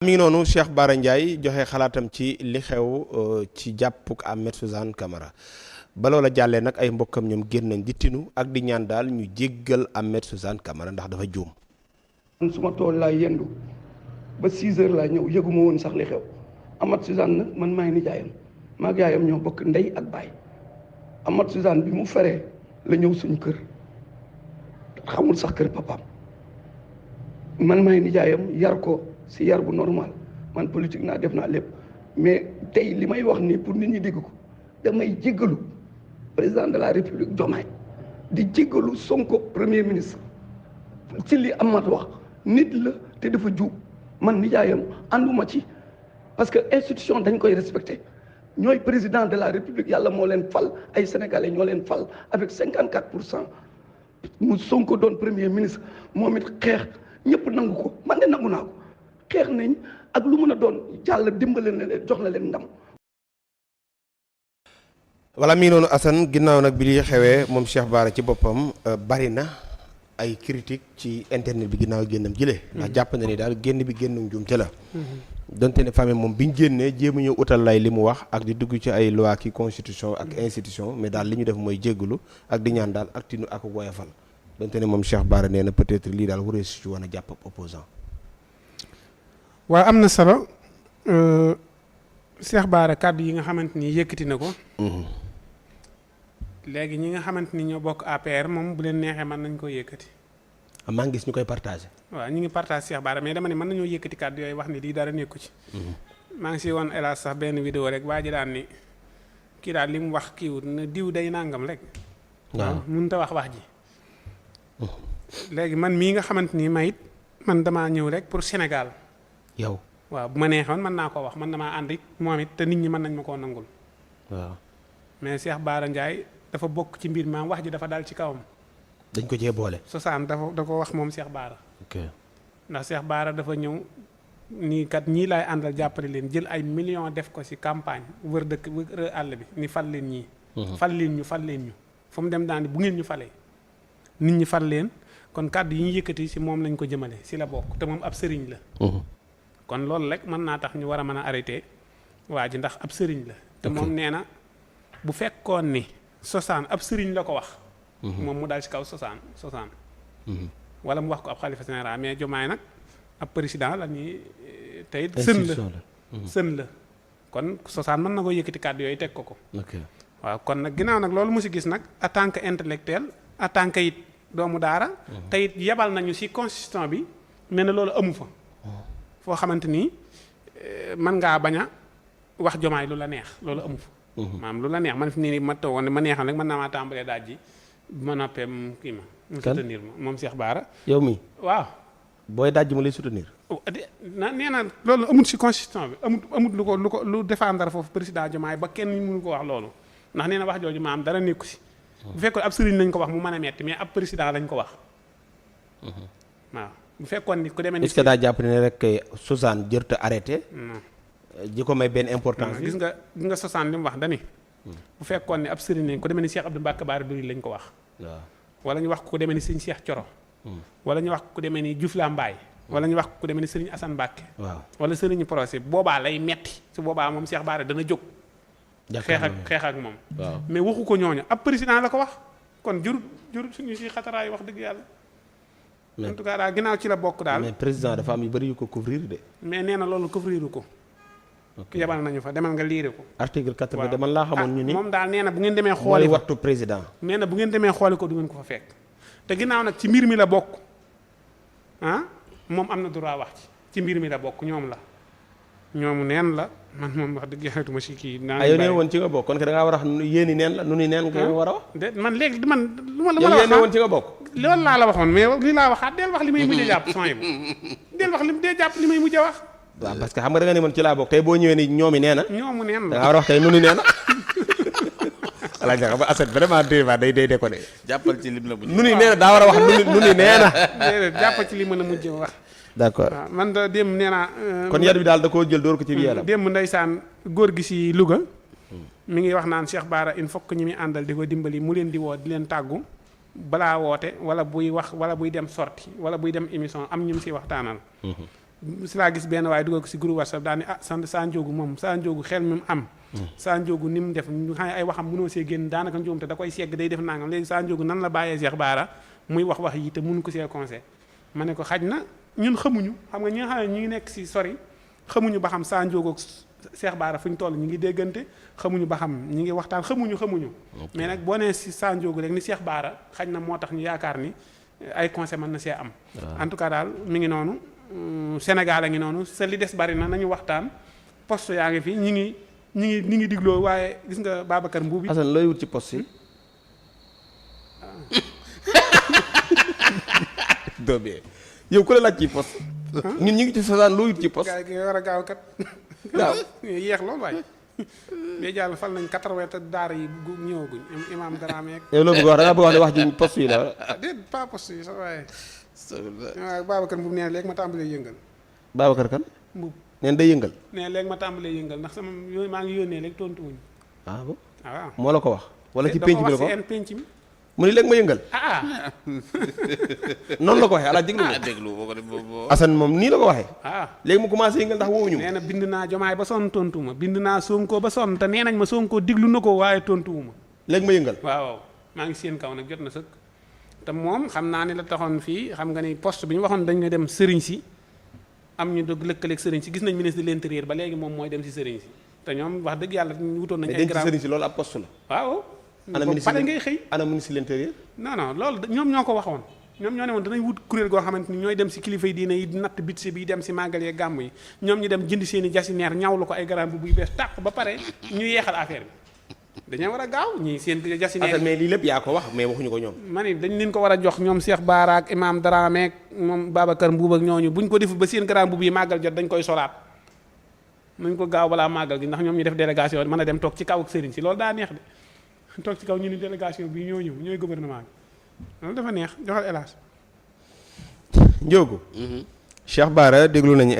mi ngi noonu Cheikh Bara Ndiaye joxe xalaatam ci li xew ci jàppuk Ahmed Suzanne Camara ba loola jàllee nag ay mbokkam ñoom génn nañ di tinu ak di ñaan daal ñu jéggal Ahmed Suzanne Camara ndax dafa juum. man suma tool laa yendu ba 6 heures laa ñëw yëguma woon sax li xew Ahmed Suzanne nag man maay nijaayam maag yaayam ñoo bokk ndey ak baay Ahmed Suzanne bi mu feree la ñëw suñu kër xamul sax kër papaam man maay nijaayam yar ko si yar bu normal man politique naa def naa lépp mais tey li may wax nii pour nit ñi dégg ko damay jéggalu président de la république Diomaye di jéggalu Sonko premier ministre ci li Amath wax nit la te dafa juub man nijaayam ànduma ci parce que institution dañ koy respecté ñooy président de la république yàlla moo leen fal ay sénégalais ñoo leen fal avec 54% mu Sonko doon premier ministre moom it xeex ñëpp nangu ko man de nangu naa ko xeex nañ ak lu mën a doon jàll dimbale na leen jox na leen ndam. wala mii noonu Assane ginnaaw nag bi li xewee moom Cheikh Bara ci boppam bari na ay critique ci internet bi ginnaaw génnam jëlee. ndax jàpp na ni daal génn bi génn njuumte la. donte ne famille moom bi ñu génnee jéem a ñëw utal lay li mu wax ak di dugg ci ay loi ki constitution ak institution mais daal li ñu def mooy jéggalu ak di ñaan daal ak tinu ak woyafal donte ne moom Cheikh Bara nee na peut-être lii daal waree si woon a jàpp ab opposant. waaw am na solo Cheikh Bara kàddu yi nga xamante ni yëkkati na ko. léegi ñi nga xamante ni ñoo bokk APR moom bu leen neexee mën nañ koo yëkkati. maa ngi gis ñu koy partagé. waaw ñu ngi partagé Cheikh Bara mais dama ne mën nañoo yëkkati kàddu yooyu wax ni lii dara nekku ci. maa ngi si woon hélas sax benn vidéo rek waa ji daan ni kii daal li mu wax kiiwut na diw day nangam rek. waaw mënut a wax ji. léegi man mii nga xamante ni mayit man damaa ñëw rek pour Sénégal. yow waaw bu ma neexoon mën naa koo wax man damaa ànd it moom it te nit ñi mën nañ ma koo nangul. waaw mais Cheikh Bara Ndiaye dafa bokk ci mbir maam wax ji dafa dal ci kawam. dañ ko cee boole. sosaan da ko wax moom Cheikh Bara. ok ndax Cheikh Bara dafa ñëw nii kat ñii laay àndal jàppale leen jël ay millions def ko ci campagne wër dëkk wër àll bi ni fal leen ñii. fal leen ñu fu mu dem daani bu ngeen ñu falee nit ñi fal leen kon kàddu yi ñu yëkkati ci moom lañ ko jëmale ci la bokk te moom ab sëriñ la. kon loolu rek mën naa tax ñu war a mën a arrêté waa ji ndax ab sëriñ la. te moom nee na bu fekkoon ni sosaan ab sëriñ la ko wax. moom mu daal ci kaw sosaan. wala mu wax ko ab xalifa général mais Diomaye nag ab président la ñuy tey sën la kon sosaan mën na ko yëkkati kàddu yooyu teg ko. waaw kon nag ginnaaw nag loolu mu si gis nag en tant que intellectuel en tant que it doomu daara. te it yebal nañu si constitution bi nee na loolu amu fa. foo xamante ni mën ngaa bañ a wax Diomaye lu la neex loolu amu fa. maanaam lu la neex man fi nii ma toogoon ne ma neexal rek mën naa maa tàmbalee daaj ji bu ma noppee kii ma. mu soutenir ma moom Cheikh Bara. yow mi waaw. booy daj mu lay soutenir. nee na loolu amut si constitution bi amut lu défendre foofu président Diomaye ba kenn mënu ko wax loolu ndax nee na wax jooju maam dara nekku si. bu fekkoon ab sëriñ lañ ko wax mu mën a metti mais ab président lañ ko wax. waaw bu fekkoon ni ku demee ni. est-ce que daa jàpp ne rek kay Suzanne jërta arrêté. ji ko may benn importance bi gis nga Suzanne li mu wax dani bu fekkoon ne ab sëriñ lañ ko demee ni Cheikh Abdou Mbacké Bara Dolly lañ ko wax. waaw wala ñu wax ku demee ni sëñ Cheikh Thioro. wala ñu wax ku demee ni Diouf Lambaye. wala ñu wax ku demee ni sëriñ Assane Mbacké. waaw wala sëriñu procès boobaa lay metti su boobaa moom Cheikh Bara dana jóg. xeex ak moom. waaw mais waxu ko ñooñu ab président la ko wax kon jurut suñu si xataraay wax dëgg yàlla. en tout cas daal ginnaaw ci la bokk daal. mais président dafa am yu bëri yu ko couvrir de. mais nee na loolu couvriru ko. yabal nañu fa demal nga liire ko. article 80 de man laa xamoon ñu ni. moom daal nee na bu ngeen demee xooli mooy wattu président. nee na bu ngeen demee xooli ko du ngeen ko fa fekk. te ginnaaw nag ci mbir mi la bokk moom am na droit wax ci mbir mi la bokk ñoom la ñoomu neen la man moom wax dëgg yàlla duma si kii. yow nee woon ci nga bokk kon que da ngaa war a wax yéen i neen la nu ni neen nga war a wax. de man léegi man lu ma la yow wax nee woon ci nga bokk. loolu laa la waxoon mais li laa waxaat del wax li may mujj a jàpp son yi del wax dee jàpp li may mujj a wax. waaw parce que xam nga da nga ne man ci laa bokk tey boo ñëwee ni ñoomi nee na. ñoomu neen da la ngaa war a wax tey nu ni nee na. alaaj xam nga Assane vraiment day déconné. jàppal ci lim la mujj. nu ni nee na daa war a wax nu ni nee na. déedéet jàpp ci li mën a mujj wax. d'accord waaw man da démb nee naa. kon yar bi daal da koo jël door ko ci biiram. démb ndeysaan góor gi si Louga. mi ngi wax naan Cheikh Bara il faut que ñi muy àndal di ko dimbali mu leen di woo di leen tàggu balaa woote wala buy wax wala buy dem sorti wala buy dem émission am ñu mu si waxtaanal. si laa gis benn waaye dugal ko si groupe WhatsApp daal ni sant Sa Ndiogou moom Sa Ndiogou xel mi mu am Sa Ndiogou ni mu def ñu xam ne ay waxam mënoo see génn daanaka njuum te da koy segg day def nangam léegi Sa Ndiogou nan la bàyyee Cheikh Bara muy wax yi te mënu ko see conseil ma ne ko xaj na ñun xamuñu xam nga ñi nga xam ne ñu ngi nekk si sori xamuñu ba xam Sa Ndiogou ak Cheikh Bara fu ñu toll ñu ngi déggante xamuñu ba xam ñu ngi waxtaan xamuñu mais nag boo nee si Sa Ndiogou rek ni Cheikh Bara xaj na moo tax ñu yaakaar ni ay conseil mën na see am en tout cas daal mi ngi noonu Sénégal a ngi noonu sa li des bari na nañu waxtaan poste yaa ngi fi ñi ngi digloo waaye gis nga Babacar Mbuubi Assane looy wut ci poste yi doobee yow ku la laaj ci poste ñun ñu ngi ci sosaan loo wut ci poste gaay gi war a gaaw kat waaw yeex loolu waaye mais jàll fal nañ 80 daara yi ñëwaguñ imaam Dramé ak yow loo bëgg wax da ngaa bëgg wax ne wax ji poste yi la déet pas poste yi sax waaye waaw Babacar Mbuub nee na léegi ma tàmbalee yëngal Babacar kan Mbuub neen day yëngal nee léegi ma tàmbalee yëngal ndax sama yooyu maa ngi yónnee léegi tontu wuñ bon waaw moo la ko wax wala ci penc bi la ko penc mi mu ni léegi ma yëngal noonu la ko waxee ala déglu Assane moom nii la ko waxee léegi mu commencé yëngal ndax woowuñu nee na bind naa Jomaay ba sonn tontu ma bind naa Sonko ba sonn te nee nañ ma Sonko diglu na ko waaye tontuwu ma léegi ma yëngal waaw maa ngi seen kaw nag jot na sëkk te moom xam naa ni la taxoon fii xam nga ni poste bi ñu waxoon dañ ne dem sëriñ si am ñu dëgg lëkkaleeg sëriñ si gis nañ ministre de l'intérieur ba léegi moom mooy dem si sëriñ si te ñoom wax dëgg yàlla wutoon nañ ay sëriñ si loolu ab poste la waaw ana ministre pare ngay xëy ana ministre de l'intérieur non loolu ñoom ñoo ko waxoon ñoom ñoo ne woon danañ wut kuréel goo xamante ni ñooy dem si kilifa yi diine yi natt budget bi dem si màggal yee gàmm yi ñoom ñu dem jënd seen i jasineer ñawlu ko ay garam bu yu bees tàq ba pare ñu yeexal affaire bi dañoo war a gaaw ñii seen jasineer mais lii lépp yaa ko wax mais waxuñu ko ñoom ma ni dañ leen ko war a jox ñoom Cheikh Bara ak Imam Dramé ak moom Babacar Mbuub ak ñooñu buñ ko deful ba seen garam bu yi màggal jot dañ koy solaat nañ ko gaaw balaa màggal gi ndax ñoom ñu def délégation mën a dem toog ci kaw ak sëriñ si loolu daa neex de toog ci kaw ñu ni délégation bi ñoo ñëw ñooy gouvernement bi loolu dafa neex joxal hélas Ndiogou Cheikh Bara déglu nañu